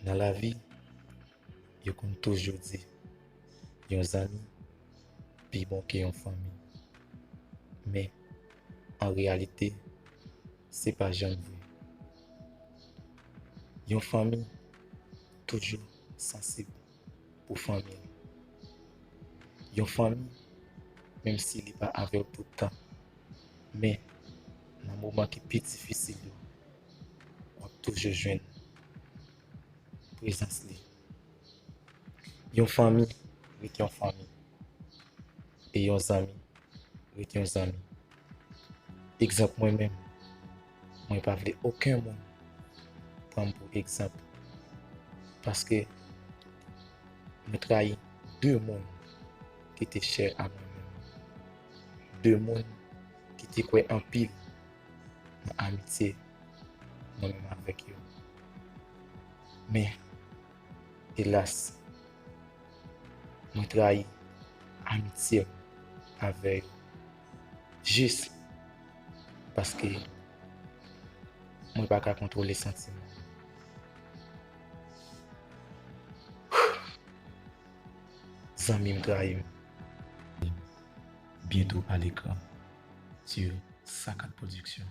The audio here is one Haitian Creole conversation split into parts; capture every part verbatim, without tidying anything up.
Nan lavi, yo konn toujou di, yon zanmi pi bon ke yon fanmi. Men, an reyalite, se pa janm vre. Yon fanmi toujou sansib pou fanmi l. Yon fanmi, menm si li pa avè w tout tan, men nan moman ki pi difisil yo, w ap toujou jwenn prezans li. Yon fanmi ret yon fanmi, e yon zanmi ret yon zanmi. Egzanp mwen menm, mwen pa vle okenn moun pran m pou egzanp, paske mwen trayi de moun ki te chè a mwen menm, de moun ki te kwè anpil nan amitye mwen menm avèk yo. Men, elas, mwen trayi amitye m avè yo jis paske mwen pa ka kontwole santiman m. Zanmi m trayi m. Bientôt à l'écran sur Sakat Production.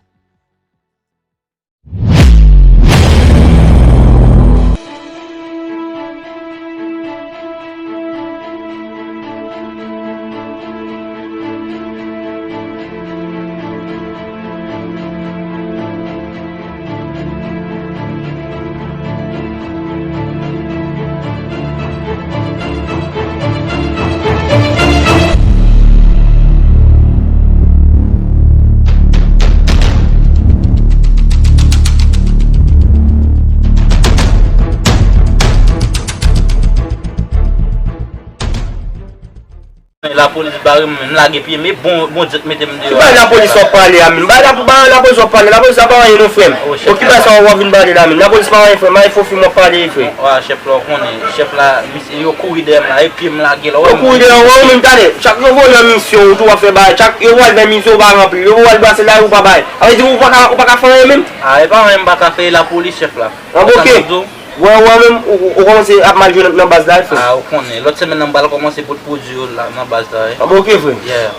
Lapolis bare m, m lage pye m, e bon, Bondye k mete m deyò. Ki bay lapolis w ap pale a menm? Bay la, bay lapolis w ap pale, lapolis la pa anyen non, frè m. O, chèf la. Okipe sa w ap vin pale la menm. Lapolis pa anyen, frè m, a e fo fi m w ap pale, frè. Wa, chèf la, w konnen, chèf la, misye, yo kouri dèyè m la, e pye m lage la. Yo kouri dèyè w, ou menm, tande, chak yo voye yon misyon, ou tou w ap fè bagay, chak yo pral fè misyon, ou pa ranpli, yo pral brase la, ou pa bay. Sa vle di, ou pa ka, ou pa ka fè anyen menm? A, e pa anyen m pa ka fè, e lapolis, chèf la. An, oke. Wè, wè, menm, ou, ou, ou kòmanse ap mal jwe nan, nan baz la, wi, frè. A, ou konnen. Lòt semèn nan, m pral kòmanse pot pwodui yo la, nan baz la, wi. An, oke, frè. Yeah.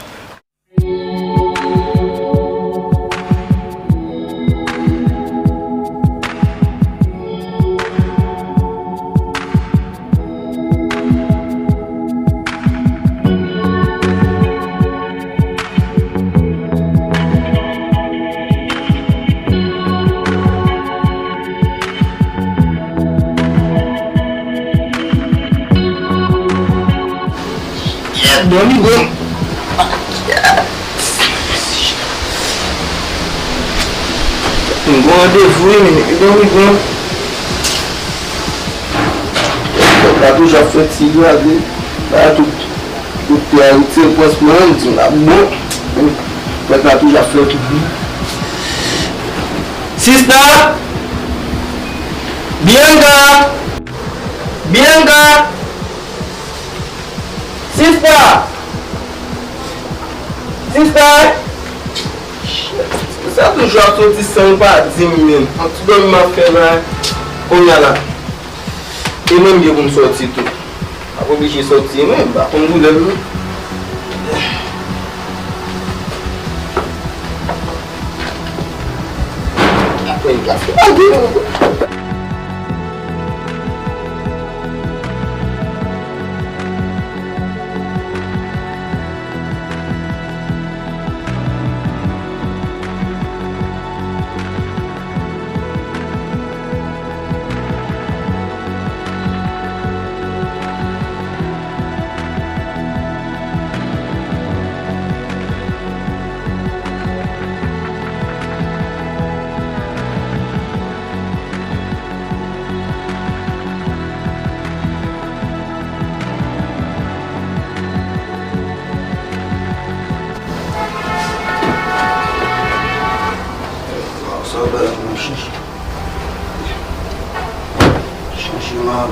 Yeah, dòmi bon. M gon randevou, wi, men dòmi bon. Pèp la toujou ap fè ti blage. Ba tout doktè a retire pansman an, m di m ap bon. Pèp la toujou ap fè tout. Sista! Bianca! Bianca! Sista! Sista! Sa toujou ap soti san yo pa di m menm. Yon ti dòmi m ap fè la, kounye a la. E mwen m gen pou m sòti tou. M ap oblije sòti, mwen m pa konn doulè m non. Apre m ka fè lage. Sa w bay la pou m chanje. Chanje mal.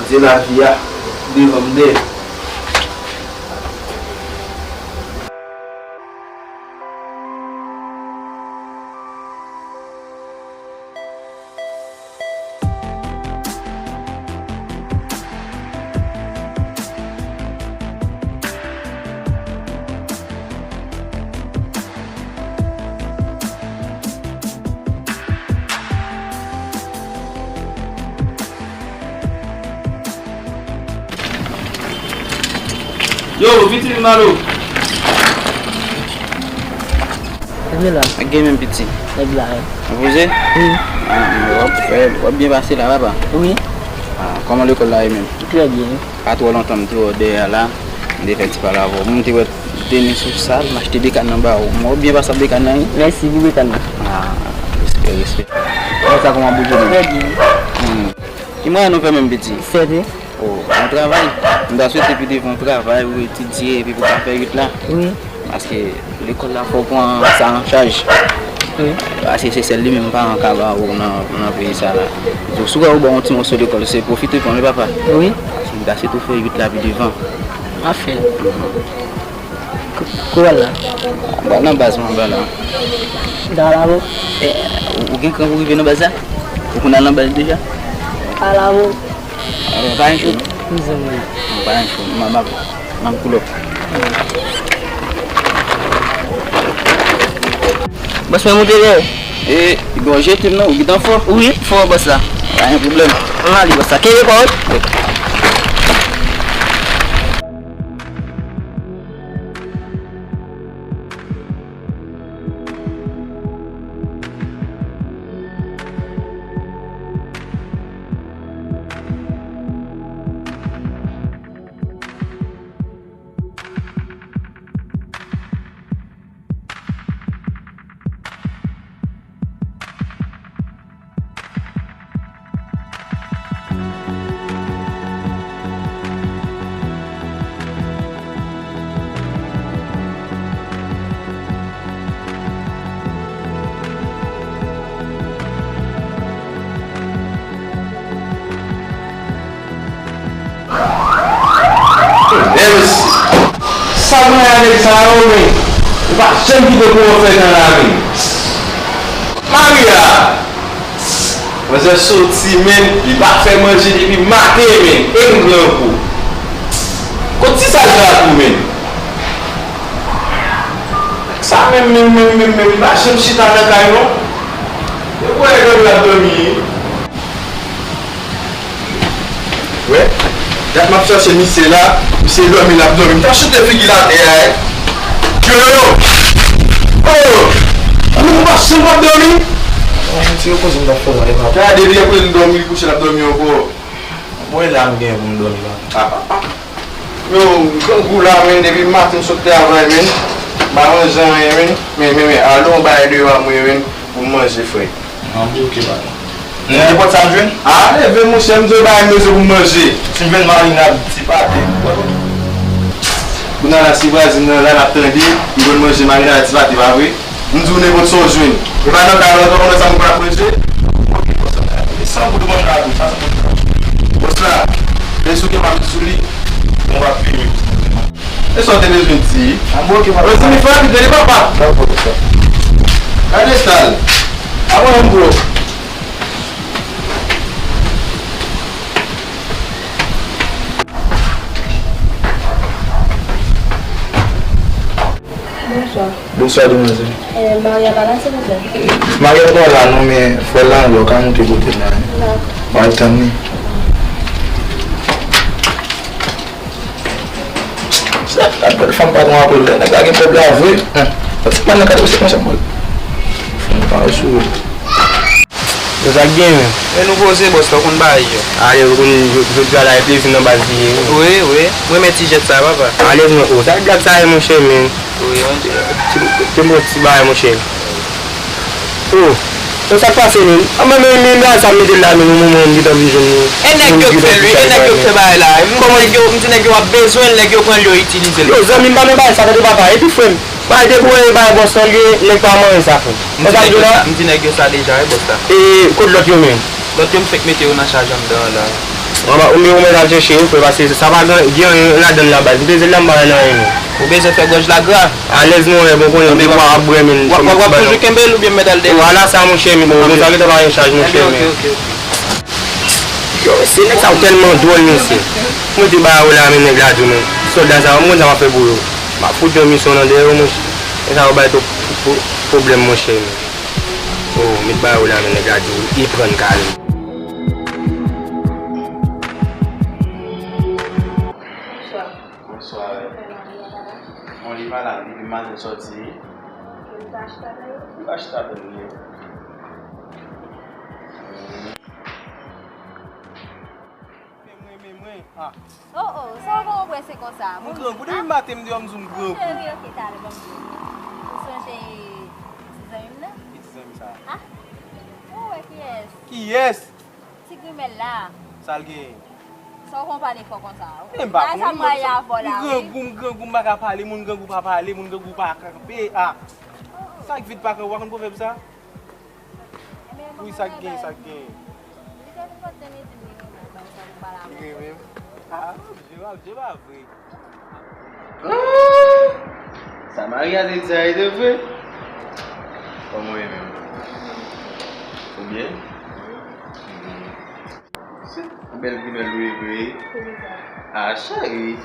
Se lavi a, devan m dèyè. Yo, Viti Malo. Leve la. Ak gen menm piti. Nèg la, wi. Ou poze? Wi. Ah, w ap, w ap byen pase la, papa? Wi. Ah, kòman lekòl la ye menm? Trè byen. Pa twò lontan m te wè w dèyè a la, m te fè ti pale avè w. M te wè tenis ou sal, m achte de kann nan ba ou. M wè w byen pase ak de kann nan, wi. Mèsi pou de kann nan. Ah, respè, respè. Kòman sa, kòman bouje menm? Trè byen. Hmm. Ki mwayen ou fè menm, piti? Sèt, wi. Oh, bon travay. M ta swete pi devan w travay, ou etidye, epi pou w ka fè uit la. Wi. Paske lekòl la fò w pran sa an chaj. Wi. Paske se sèl li menm paran ka ba ou nan, nan peyi sa la. Donk, si w wè ou ba w yon ti moso lekòl, se pwofite pran wi, papa. Wi. Paske m ta swete w fè uit la pi devan. M ap fè l. Ko-, kote w al la? Mwen nan baz mwen anba la. Ou ta al avè w? Eh, ou, ou gen kran pou rive nan baz la? Ou konn al nan baz deja? Al avè w. Eh, pa gen cho. M zanmi. Pa gen cho. M ap, m ap, m ap pull up. Bòs mwen, moute lè. E, li gon jete m non, ou gentan fò? Wi, fò bòs la. Pa gen pwoblèm. M ale bòs la. Kenbe pa w. Mèsi. Sa mwen avèk sa yo, men ou pa janm kite kouran fè tan la, men. Maria! Manzè soti, men, li pa fè manje depi maten, men, e m gran kou. Kot ti saj la tou, men? Sa menm, menm, menm, menm, menm, li pa janm chita nan kay, non. E kwè e dòmi l ap dòmi, wi. Wè, dat m ap chache misye la, misye dòmi l ap dòmi. M ta choute figi l atè a, wi. Yo, yo, yo! Oh! Ou pa janm p ap dòmi? An, ti repoze m t ap fè la, e pa. Gade, li ap dòmi, li kouche, l ap dòmi ankò. Bon, e la m gen pou m dòmi la. Ah, ah, ah. Yo, grangou la, men, depi maten m sot travay, men. M pa manje anyen, men. Men, men, men, ale yon bagay deyò a mwen, men, pou m manje, frè. An, ok, patwon. Nenpòt sa m jwenn? A, leve, monchè, m di w bagay m bezwen pou m manje. Si m jwenn marinad, ti pate. Kounye a la, si vwazin nan la, l ap tande, li konn manje marinad ak ti pate, pa vre? M di w nenpòt sa w jwenn. E pa nan kay la, ou pa konnen sa m konn ap manje? Ok, bòs la, e san goud mwen ka di, sa san goud. Bòs la, e sou gen pa met sou li, mwen pa peye. E sa w te bezwen di? A, bon, ok, pa. Mezanmi, fè rapid, rele papa. Dakò, bòs la. Gade sal. A, mwen menm, bro. Bonswa. Bonswa, demwazèl. Eh, Maria pa la, silvouplè? Maria pa la non, men frè l la anlè, w ka monte kote l la. Dakò. W al tann li. Sa, gad bèl fanm patwon ap rele, nèg la gen kòb la vre. Hum. Ti pa nan kat osi konsa, mwen. Fanm pa sou. Yo, sa k gen, men? Men nou poze, bòs la, ou konn bagay yo. Ale, ou konn, jodi a la, e plezi nan baz li ye, wi. Wi, wi. M renmen ti jès sa, papa. Ale, men, o, sa k blag sa ye, monchè, men? Wi, on dirait. Ti, ti, ti, ti bagay, monchè. O, o, sa k pase, men? A, men, men, men, men, sa m mete l la, men, yon moman, m gentan vin jwenn li. E nèg yo k fè l, wi, e nèg yo k fè bagay la. M di nèg yo, m di nèg yo ap bezwen l, nèg yo pran l, yo itilize l. Yo, zanmi m pa nan bagay sa, tande papa. Epi, frè m, bay debouye, bay bòs lan, li, nèg pa manyen sa, frè m. M di nèg yo sa, m di nèg yo sa deja, wi, bòs la. E, kot lòt yo menm? Lòt yo, m fenk mete yo nan chaj anndan an la. Mwen pa, ou menm ou mèt al chèche wi, frè, paske sa pa gen, gen anyen ladann la, baz. M peze l la, m pa wè nan anyen, non. Ou bezwen fè gòj la gra. Alèz mwen wè, bon, konnen, depi w ap bwè, men w ap toujou kenbe l oubyen m mèt al dèyè? Wala sa, monchè, men bon, sa gentan pa gen chaj, monchè, men. Yo, mesye, nèg sa yo tèlman dwòl, mesye. Mwen te ba yo la, men nèg la di, men sòlda sa yo, m konn sa m ap fè pou yo. M ap fout yon misyon nan dèyè yo, monchè. Nèg sa yo bay twòp pwoblèm, monchè, men. Oh, met ba yo la, men nèg la di, e prann kale. Bonswa. Bonswa. Bon, li pa la, depi maten sòti. Li pa chita tande. Men mwen, men mwen. Ah. Oh, oh, sa w konn prese konsa? Mwen grangou depi maten, m di w, m di w m grangou. Cheri, ok, talè, ban m di w. Ou sonje ti zanmi m nan? Ki ti zanmi sa? Ah? Ou wè kiyès? Kiyès? Ti grimèl la. Sa l genyen? Sa w konn pale fò konsa? Men m pa konn, m grangou, m grangou, m pa ka pale, moun grangou pa pale, moun grangou pa kanpe, ah. Sa k vit pa kanpe, w pa konn pwovèb sa? Wi, sa k gen, sa k gen. Li te vin kote m, li di m li renmen m, sa pou pale avè m. Li renmen m? Ah, je pa, je pa vre. Ah! Sa Maria te di a, e te vre? Kòman w ye menm? Ou byen? Se yon bèl grimèl ou ye vre. Poukisa? Ah, cheri.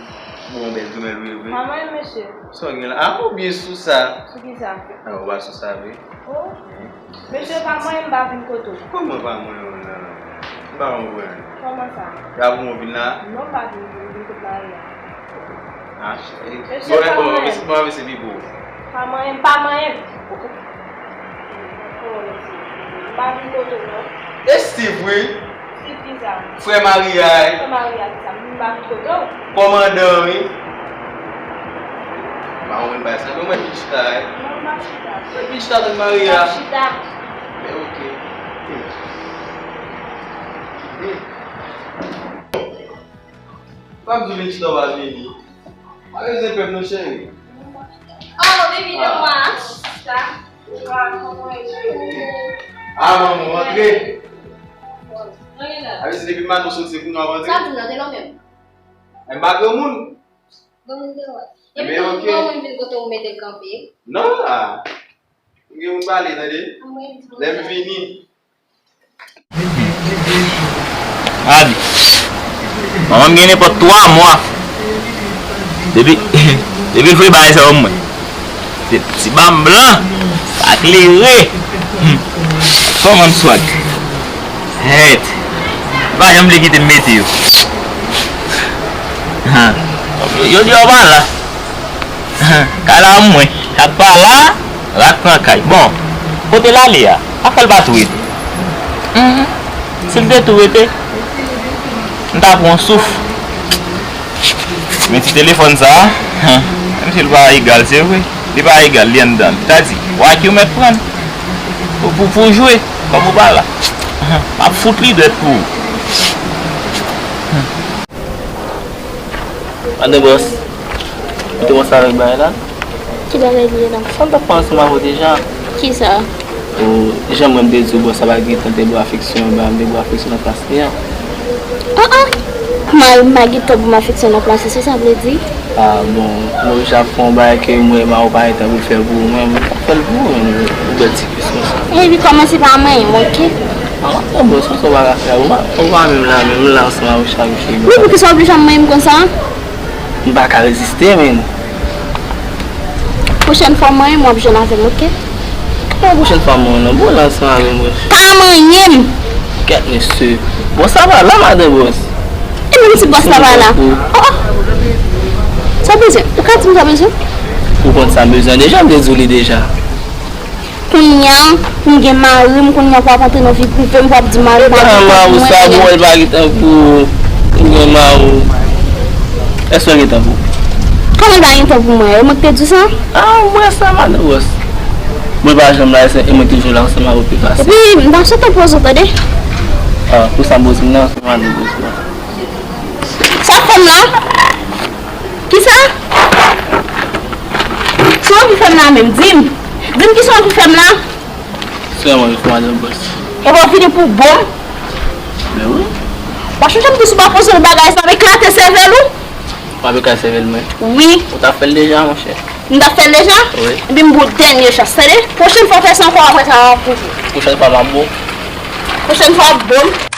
Bon, yon bèl grimèl ou ye vre. Pa mwen, mesye. Sa w gen la? Ah, ou byen sou sa. Sou kisa? Ah, ou pa sou sa vre. Oh. Mesye, pa mwen, m pa vin kote w. Kòman pa mwen menm la? M pa konprann. Kòman sa? Y ap ou vin la? Non, m pa vin, vin kote Maria. Ah, cheri. Mesye, bon, pa bon, mwen. Bon, mwen se pipo. Pa mwen, pa mwen. M pa vin kote w, non. E Steve, wi. Steve ki sa? Frè Maria, wi. Frè Maria ki sa? M pa vin kote w. Kòmandan, wi. M pa konprann bagay sa, non, mwen vin chita, wi. Non, m ap chita. Mwen vin chita tann Maria. M ap chita. Men ok. Hmm. Hmm. Pa di w vin chita, w pa vini. Pa bezwen pè m non, cheri. Oh, baby, de mwa. Sa. Ah, manman, antre. Antre la. A vle di depi maten w soti, se pou nou ap antre. Sa di nan de lò menm. Men m pa granmoun. Granmoun de wè. Epi tou, ok. Granmoun vin kote w mete l kanpe. Non, ah. Ou gen moun pale, tande. Lè m vini. Gade. Manman m gen nenpòt twa mwa. Depi, depi l vle bagay sa yo mwen. Se ti ba m blan. Pa klere. Hmm. Kòman swag? Hèt. Pa janm vle kite m mete yo. Ha. Yo di yo pa la. Kay la mwen. Sak pa la, rat pran kay. Bon, kote l ale a? Sa fè l pa tou rete? Mhm. Si l te tou rete, m ta pran yon souf. Men ti telefòn sa a, menm si l pa egal, se vre. Li pa egal, li anndan. Li ta di, w ak yo mèt pran l. Pou, pou, pou jwe, kòm ou pa la. M ap fout li dwèt pou ou. Madan bòs, ou te konsa avèk bagay la? Ki bagay li ye la? Sa m t ap fè ansanm avè w deja. Kisa? Ou, jan mwen m te di w, bòs la pa gentan te ba w afeksyon, ba m te ba w afeksyon nan plas li an. Ah, ah! Mari m pa gentan ba m afeksyon nan plas li, se sa w vle di? Ah, bon, mwen deja fè yon bagay ke mwen, mari w pa gentan pou l fè pou ou, mwen, m t ap fè l pou ou, menm, ou bèl ti Epi kòmanse pa manyen m, oke? Manman, bon, sa w pa ka fè, ou pa, ou pa menm la, menm la ansanm avè w chak jou. Wi, poukisa w oblije ap manyen m konsa? M pa ka reziste, menm. Pwochèn fwa w manyen m, w ap jwenn avè m, oke? Kòman pwochèn fwa m manyen w, non, bon, la ansanm avè m, wè. Pa manyen m! Kèt, mesye. Bon, sa va la, madan bòs. E menm si bòs la pa la. Oh, oh. Sa w bezwen? Ou ka di m sa w bezwen? Ou konn sa m bezwen deja, m te di w li deja. Kounye a, pou m gen mari m, kounye a pou w ap antre nan vi prive m, pou w ap di mari m, mari m, mari m, mwen, mwen. Sa bon, l pa gen tan pou ou, pou gen mari w. Èske l gen tan pou ou? Kòman l pa gen tan pou mwen? E mwen ki te di w sa? Ah, mwen sa, madan bòs. Mwen pa janm la, e mwen toujou la ansanm avè w pi fasil. Epi, m pa sot anpoze w, tande? Ah, pou sa m poze m nan, madan bòs la. Sa fè m la? Kisa? Sa w anvi fè m la menm? Di m. Di m kisa w anvi fè m la? Sèlman yon fwa, madan bòs. Epi w vini pou bon? Men wi. Pa chonje m di si w pa poze yon bagay, sa ap eklate sèvèl ou. W ap eklate sèvèl mwen? Wi. Ou t ap fè l deja, monchè. M t ap fè l deja? Wi. Epi m ba w dènye chans, tande? Pwochèn fwa w fè sa ankò, apre sa, w ap koute. Pwochèn fwa m ap ba w. Pwochèn fwa w ap ba m.